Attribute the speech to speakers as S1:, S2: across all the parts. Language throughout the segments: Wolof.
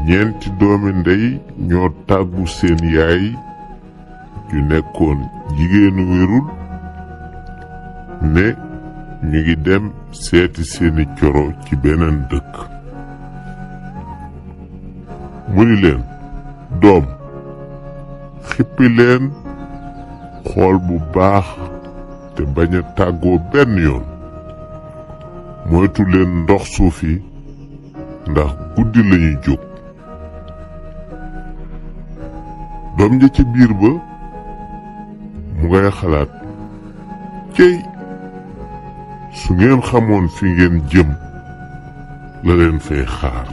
S1: ñeenti doomi ndey ñoo tàggu seen yaay ju nekkoon jigéenu wérul ne ñu ngi dem seeti seeni coro ci beneen dëkk. mu ni leen doom xippi leen xool bu baax te bañ a tàggoo benn yoon moytu leen ndox suufi ndax guddi lañuy jóg. doom ja ci biir ba mu ngay xalaat cey su ngeen xamoon fi ngeen jëm la leen fay xaar.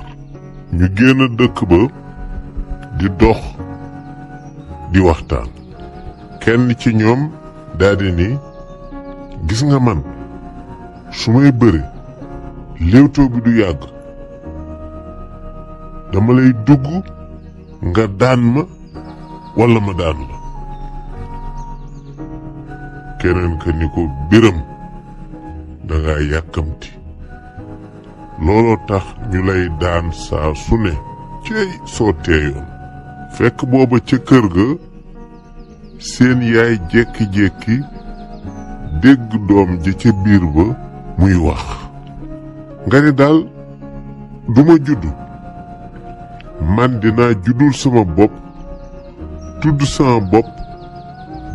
S1: ñu génn dëkk ba di dox di waxtaan. kenn ci ñoom daldi ni gis nga man su may bëre léewtoo bi du yàgg dama lay dugg nga daan ma walla ma daan la. keneen ka ni ko biram danga yàkkamti looloo tax ñu lay daan saa su ne cey soo teeyoon. fekk booba ca kër ga seen yaay jékki-jékki dégg doom ja ca biir ba muy wax. nga ni daal duma judd man dinaa juddul sama bopp tudd sama bopp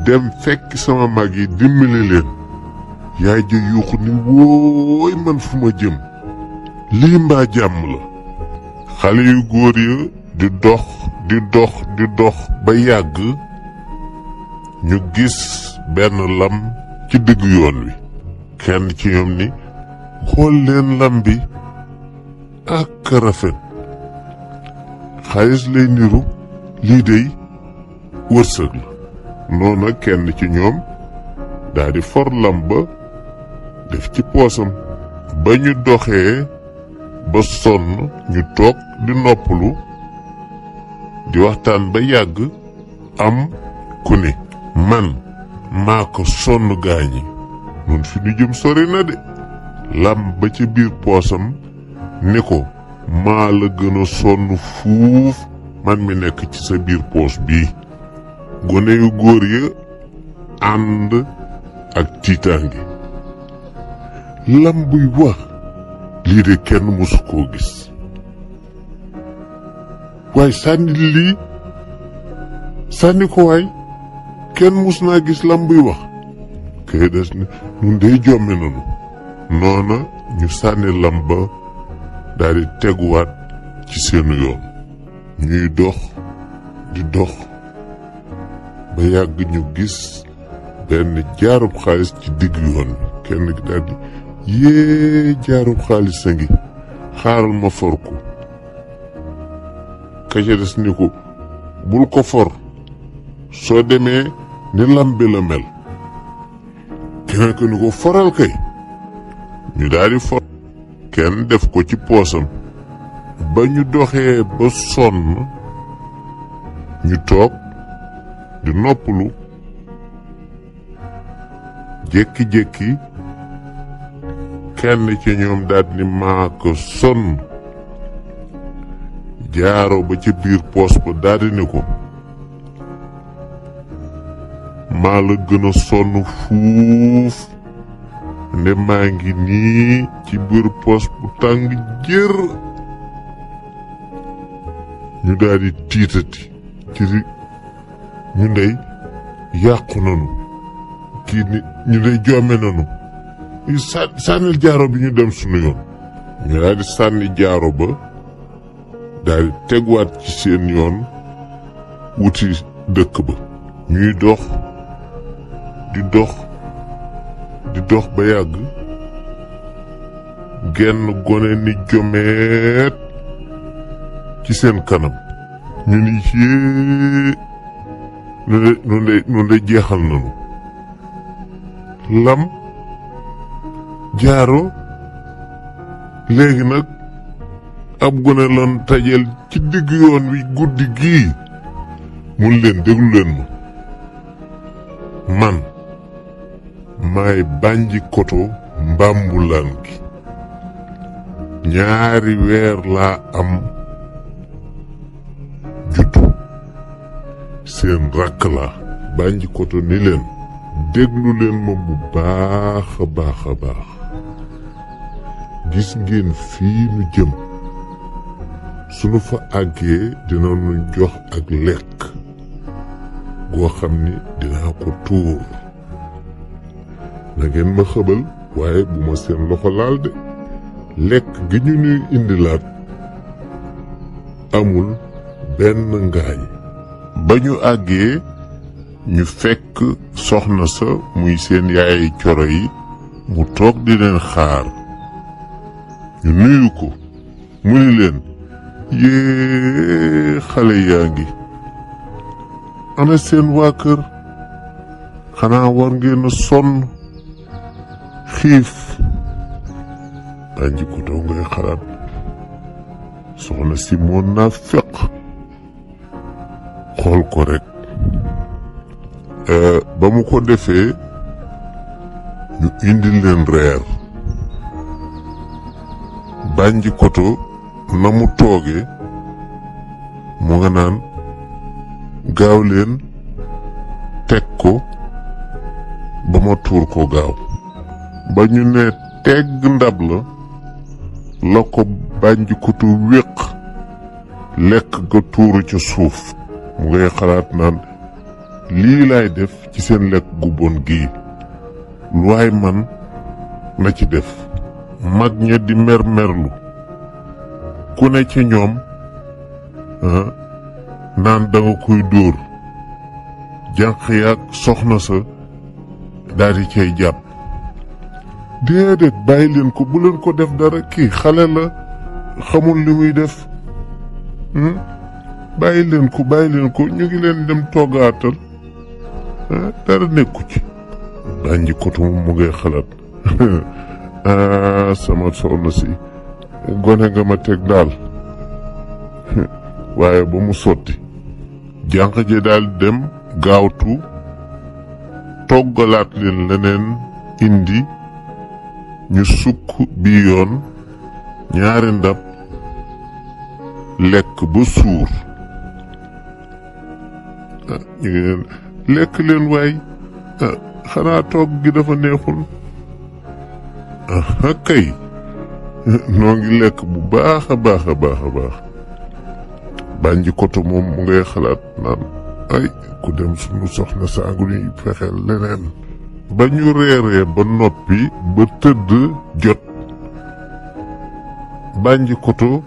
S1: dem fekk sama mag yi dimbali leen. yaay ja yuuxu ni wóoy man fu ma jëm lii mbaa jàmm la. xale yu góor ya di dox di dox ba yàgg ñu gis benn lam ci digg yoon wi. kenn ci ñoom ni xool leen lam bi ak rafet xaalis lay niru lii dey wërsëg la. noona kenn ci ñoom daldi for lam ba def ci poosam. ba ñu doxee ba sonn ñu toog di noppalu di waxtaan ba yàgg am ku ne man maa ko sonn gaañi nun fi ñu jëm sori na de. lam ba ca biir poosam ni ko maa la gën a sonn fuuf man mi nekk ci sa biir poos bii. gone yu góor ya ànd ak tiitaange. lam buy wax lii de kenn mësu koo gis. waaye sànni lii sànni ko waay kenn mus naa gis lam buy wax. kay des ni nun dey jomme nanu. noona ñu sànni lam ba daldi teguwaat ci seenu yoon. ñuy dox di dox ba yàgg ñu gis benn jaarub xaalis ci digg yoon bi. kenn gi daldi yée jaarub xaalis a ngi xaaral ma for ko. ka ca des ni ko bul ko for soo demee ni lam bi la mel. keneen ko ni ko foral kay. ñu daldi for kenn def ko ci poosam. ba ñu doxee ba sonn ñu toog di noppalu jékki-jékki kenn ci ñoom daldi ni maa ko sonn. jaaro ba ci biir poos ba daldi ni ko maa la gën a sonn fuuf nde maa ngi nii ci biir poos bu tàng jër. ñu daldi tiitati ci ñu ndey yàqu nanu kii ni ñu ndey jomme nanu sànnil jaaro bi ñu dem sunu yoon. ñu daldi sànni jaaro ba daldi teguwaat ci seen yoon wuti dëkk ba. ñuy dox di dox di dox ba yàgg genn gone ni jomeet ci seen kanam. ñu ni yée nu de jeexal nanu. lam jaaro léegi nag ab gone lan tajel ci digg yoon wi guddi gii. mun leen déglu leen ma man maay bànji koto mbambulaan gi. 2 weer laa am seen rakk la. Banji Koto ni leen déglu leen ma bu baax a baax a baax gis ngeen fii nu jëm sunu fa àggee dinañu jox ak lekk goo xam ni dinaa ko tuur na ngeen ma xëbal waaye bu ma seen loxo laal de lekk gi ñu nuy indilaat amul benn ngaañ. ba ñu àggee ñu fekk soxna sa muy seen yaay coro yi mu toog di leen xaar ñu nuyu ko mu ni leen yée xale yaa ngi ana seen waa kër xanaa war ngeen a sonn xiif. Banji Koto ngay xalaat soxna si moo naa feq xool ko rek ba mu ko defee ñu indi leen reer. Banji Koto na mu tooge mu nga naan gaaw leen teg ko ba ma tuur ko gaaw. ba ñu ne tegg ndab la ko Banji Koto wéq lekk ga tuuru ca suuf. mu ngay xalaat naan lii laay def ci seen lekk gu bon gii lu waay man na ci def. mag ña di mermerlu ku ne ca ñoom naan danga koy dóor. jànq yaag soxna sa daldi cay jàpp. déedéet bàyyi leen ko bu leen ko def dara kii xale la xamul li muy def. bàyyi leen ko ñu ngi leen dem toggaatal dara nekku ci. Banji Koto mu ngay xalaat sama soxna si gone nga ma teg daal waaye ba mu sotti jànq ji daal dem gaawtu toggalaat leen leneen indi ñu sukk bi yoon ñaari ndab lekk ba suur. ñu ngi leen lekk leen waay xanaa togg gi dafa neexul. kay noo ngi lekk bu baax a baax a baax a baax. Banji Koto moom mu ngay xalaat naan ay ku dem sunu soxna saagu ni fexeel leneen. ba ñu reeree ba noppi ba tëdd jot Banji Koto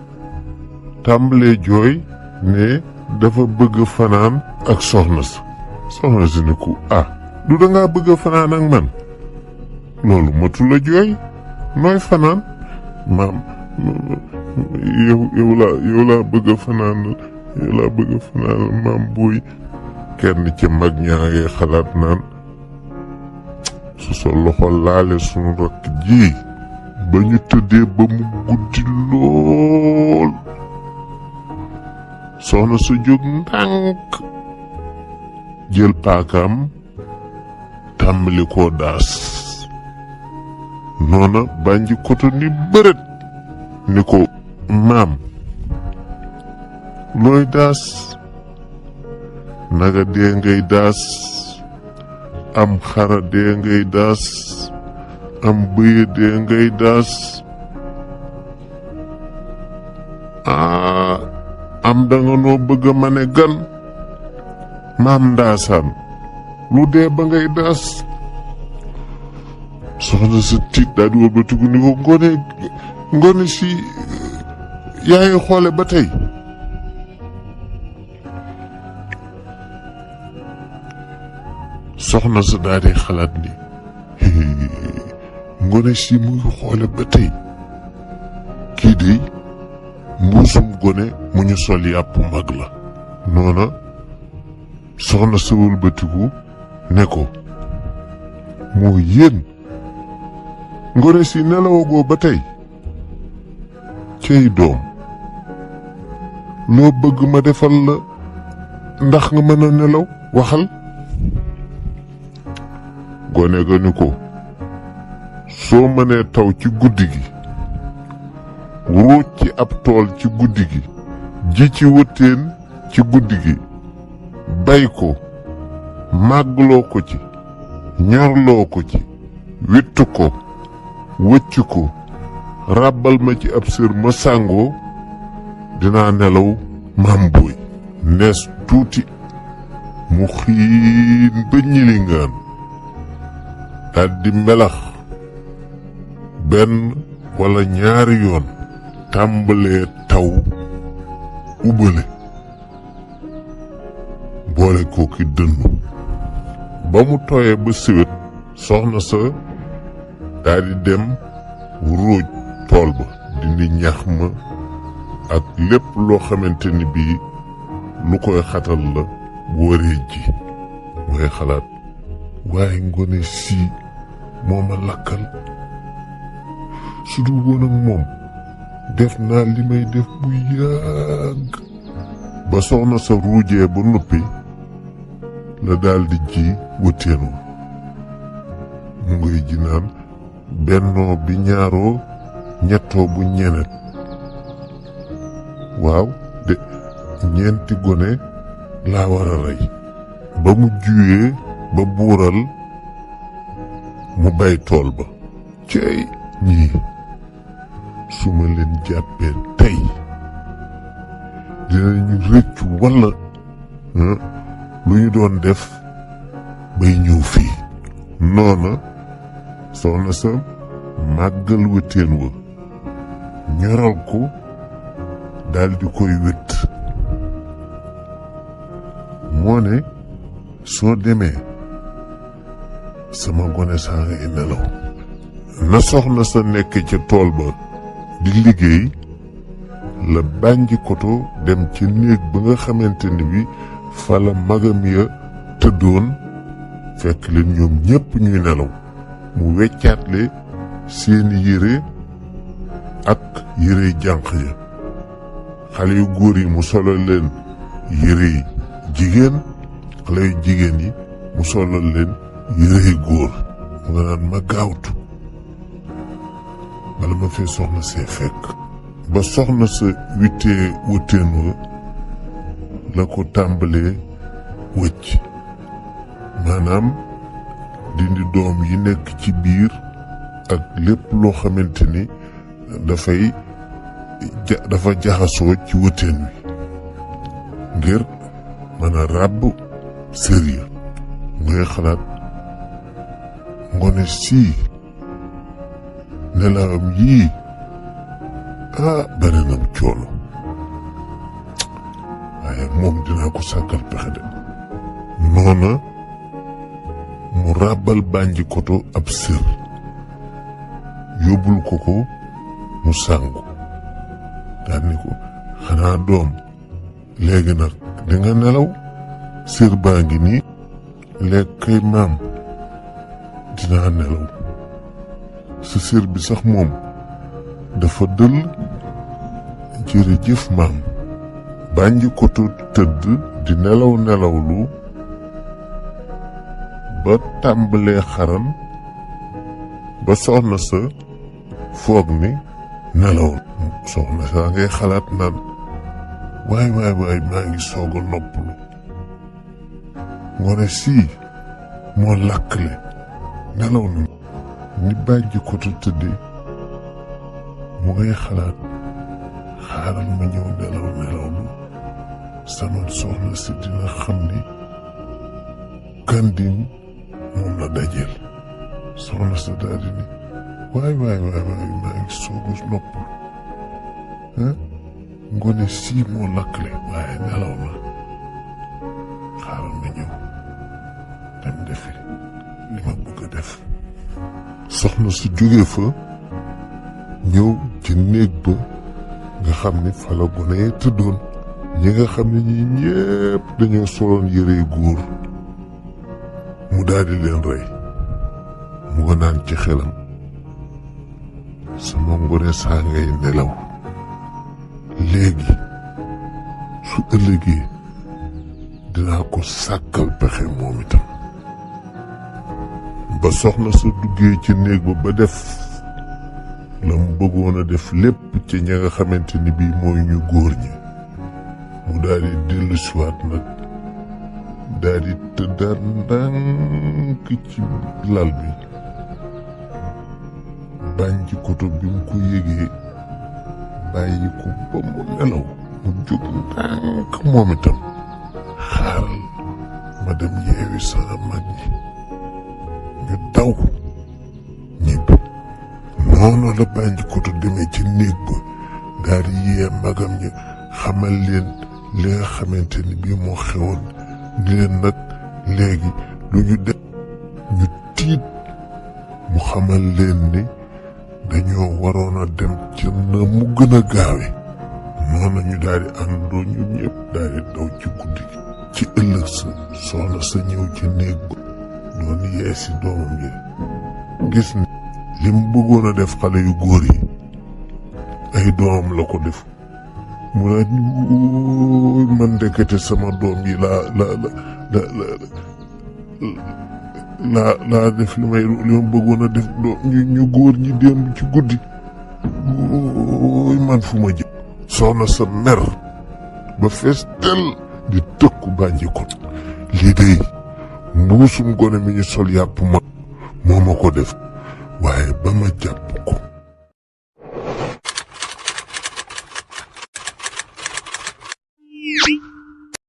S1: tàmbalee jooy ne dafa bëgg fanaan ak soxna si ni ku du dangaa bëgg fanaan ak man loolu matu la jooy nooy fanaan maam yow laa bëgg fanaan maam buy. kenn ci mag ñaa ngi xalaat naan su sa loxo laale sunu rakk ji ba ñu tëddee ba mu guddi lool soxna sa jóg ndànk jël paakaam tàmbali koo daas. noona Banji Koto ni bërët ni ko maam looy daas. naga dee ngay daas am xara dee ngay daas am bëye dee ngay daas am danga noo bëgg a mane gan maam ndaasaan lu dee ba ngay daas. soxna sa tiit daal di wëlbatiku ni ko ngone si yaa ngi xoole ba tey. soxna sa daal di xalaat ni ngone si mu ngi xoole ba tey kii de mbuusum gone mu ñu sol yàpp mag la. noona soxna sa wëlbatiku ne ko moo yéen ngone si nelawagoo ba tey cey doom loo bëgg ma defal la ndax nga mën a nelaw waxal. gone ga ni ko soo mënee taw ci guddi gi ruuj ci ab tool ci guddi gi ji ci wëttéen ci guddi gi bay ko màggloo ko ci ñorloo ko ci wittu ko wëcc ko ràbbal ma ci ab sër ma sàngoo dinaa nelaw maam booy nees tuuti mu xiin ba ñilingaan daldi melax benn wala ñaari yoon tàmbalee taw ubale boole kooki dënnu ba mu tooyee ba siwet soxna sa daldi dem ruuj tool ba dindi ñax ma ak lépp loo xamante ni bii lu koy xatal la bu waree ji mooy xalaat waaye Ngoné Sy moo ma lakkal su dul woon ak moom def naa li may def bu yàgg ba soxna sa ruujee ba noppi la daldi ji wëttéen wa mu ngay ji naan bennoo bi ñaaroo ñettoo bu ñenet waaw de ñeenti gone laa war a rey ba mu juyee ba buural mu bay tool ba cey ñii su ma leen jàppee tey dinañu rëccu walla lu ñu doon def bay ñëw fii noona soxna sa màggal wëttéen wa ñoral ko daldi koy wët moo ne soo demee sama gone saa ngay nelaw na soxna sa nekk ca tool ba di liggéey la bànji koto dem ca néeg ba nga xamante ni bi fa la magam ya tëddoon fekk leen ñoom ñépp ñuy nelaw mu weccaatle seeni yére ak yére jànq ya xale yu góor yi mu solal leen yére yi jigéen xale yu jigéen yi mu solal leen yére yi góor mu nga naan ma gaawtu bala ma fee soxna see fekk ba soxna sa wittee wëttéen wa la ko tàmbalee wëcc maanaam dindi doom yi nekk ci biir ak lépp loo xamante ni dafa jaxasoo ci wëttéen wi ngir mën a ràbb sër ya ngay xalaat Ngoné Sy nelawam yii bari na coono waaye moom dinaa ko sàkkal pexe de noona mu ràbbal bànji koto ab sër yóbbul ko mu sàngu daal ni ko xanaa doom léegi nag danga nelaw sër baa ngi nii léegi kay maam dinaa nelaw sa sër bi sax moom dafa dëll jërëjëf maam bànji koto tëdd di nelawlu ba tàmbalee xaran ba soxna sa foog ni nelaw soxna saa ngay xalaat naan waay maa ngi soog a noppalu Ngoné Sy moo lakkale nelaw na ni bànji koto tëddee mu ngay xalaat xaaral ma ñëw nelawlu sama soxna si dina xam ni Kandin moom la dajeel soxna sa daldi ni waay maa ngi soog a noppalu Ngoné Sy moo lakkale waaye nelaw na xaaral ma ñëw dem defi li ma bëgg a def soxna su jógee fa ñëw ci néeg ba nga xam ni fa la gone yi tëddoon ñi nga xam ne ñi ñépp dañoo soloon yére góor mu daldi leen rey mu nga naan ci xelam sama Ngoné saa ngay nelaw léegi su ëllëgee dinaa ko sàkkal pexe moom itam ba soxna sa duggee ci néeg ba def la mu bëggoon a def lépp ci ña nga xamante ni bii mooy ñu góor ñi mu daldi dellusiwaat nag daal di tëddaat ndànk ci lal bi. Bànji Koto bi mu ko yëgee bàyyi ko ba mu nelaw mu jóg ndànk moom itam xaaral ma dem yeewi sama mag ñi ñu daw ñibbi. noonu la Bànji Koto demee ci néeg ba daal di yee magam ñi xamal leen li nga xamante ni bii moo xewoon ni leen nag léegi lu ñu def ñu tiit. mu xamal leen ni dañoo waroon a dem ci na mu gën a gaawe. noonu ñu daal di àndoo ñun ñëpp daal di daw ci guddi gi. ci ëllëg sa soxna sa ñëw ci néeg ba doon yeesi doomam yi gis ni li mu bëggoon a def xale yu góor yi ay doomam la ko def. mu ne man ndekete sama doom yi laa def li ma bëggoon a def doom ñu góor ñi démb ci guddi. man fu ma jëm. soxna sa mer ba fees tel di tëkku Bànji Koto. lii day mbuusum gone mi ñu sol yàpp ma moo ma ko def waaye ba ma jàpp ko